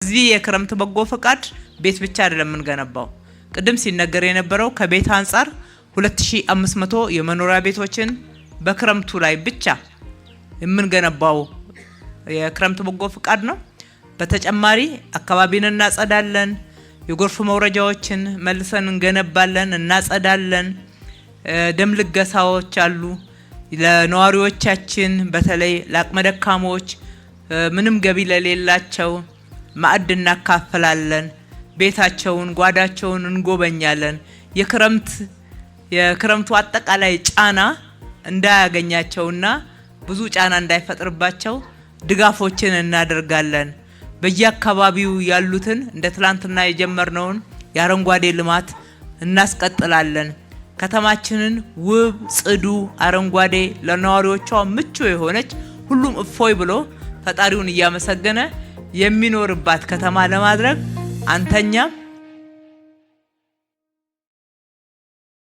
እዚህ የክረምት በጎ ፈቃድ ቤት ብቻ አይደለም የምንገነባው። ቅድም ሲነገር የነበረው ከቤት አንጻር 2500 የመኖሪያ ቤቶችን በክረምቱ ላይ ብቻ የምንገነባው የክረምት በጎ ፈቃድ ነው። በተጨማሪ አካባቢን እናጸዳለን። የጎርፍ መውረጃዎችን መልሰን እንገነባለን፣ እናጸዳለን። ደም ልገሳዎች አሉ። ለነዋሪዎቻችን በተለይ ለአቅመ ደካሞች፣ ምንም ገቢ ለሌላቸው ማዕድ እናካፍላለን። ቤታቸውን፣ ጓዳቸውን እንጎበኛለን። የክረምቱ አጠቃላይ ጫና እንዳያገኛቸውና ብዙ ጫና እንዳይፈጥርባቸው ድጋፎችን እናደርጋለን። በየአካባቢው ያሉትን እንደ ትላንትና የጀመርነውን የአረንጓዴ ልማት እናስቀጥላለን። ከተማችንን ውብ፣ ጽዱ፣ አረንጓዴ ለነዋሪዎቿ ምቹ የሆነች ሁሉም እፎይ ብሎ ፈጣሪውን እያመሰገነ የሚኖርባት ከተማ ለማድረግ አንተኛም።